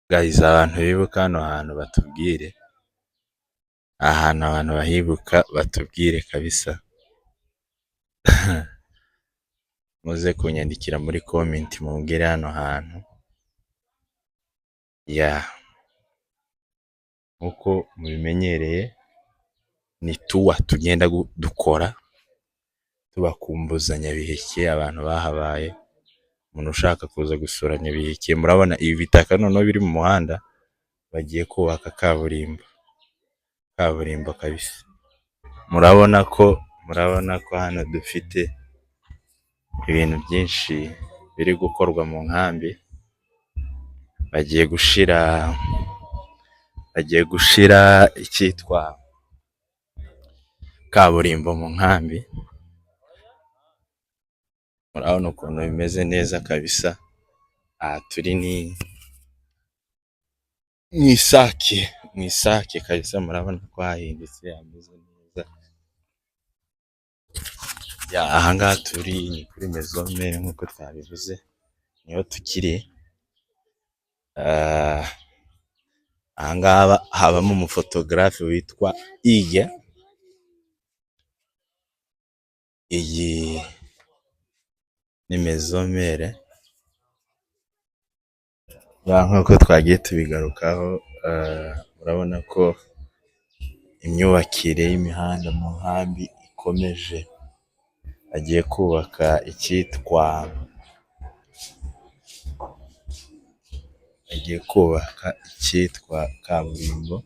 Guys, abantu bibuka hano hantu batubwire, ahantu abantu bahibuka batubwire kabisa. Muze kunyandikira muri comment mumbwire hano hantu. Yeah, nkuko mubimenyereye ni tour tugenda dukora tubakumbuza Nyabiheke, abantu bahabaye. Umuntu ushaka kuza gusura Nyabiheke, murabona ibi bitaka noneho biri mu muhanda, bagiye kubaka kaburimbo, kaburimbo kabisa. Murabona ko hano dufite ibintu byinshi biri gukorwa mu nkambi, bagiye gushira icyitwa kaburimbo mu nkambi. Murabona ukuntu bimeze neza kabisa. Aha turi ni mu Isake, mu Isake kabisa. Murabona ko hahindutse, hameze neza. Yeah, ahangaha turi ni kuri Maison Mère, nk'uko twabivuze niho tukiri. Ahangaha habamo umufotogarafe witwa Ige. Iyi ni Maison Mère. Nk'uko twagiye tubigarukaho, urabona ko imyubakire y'imihanda mu nkambi ikomeje. Bagiye kubaka icyitwa kaburimbo.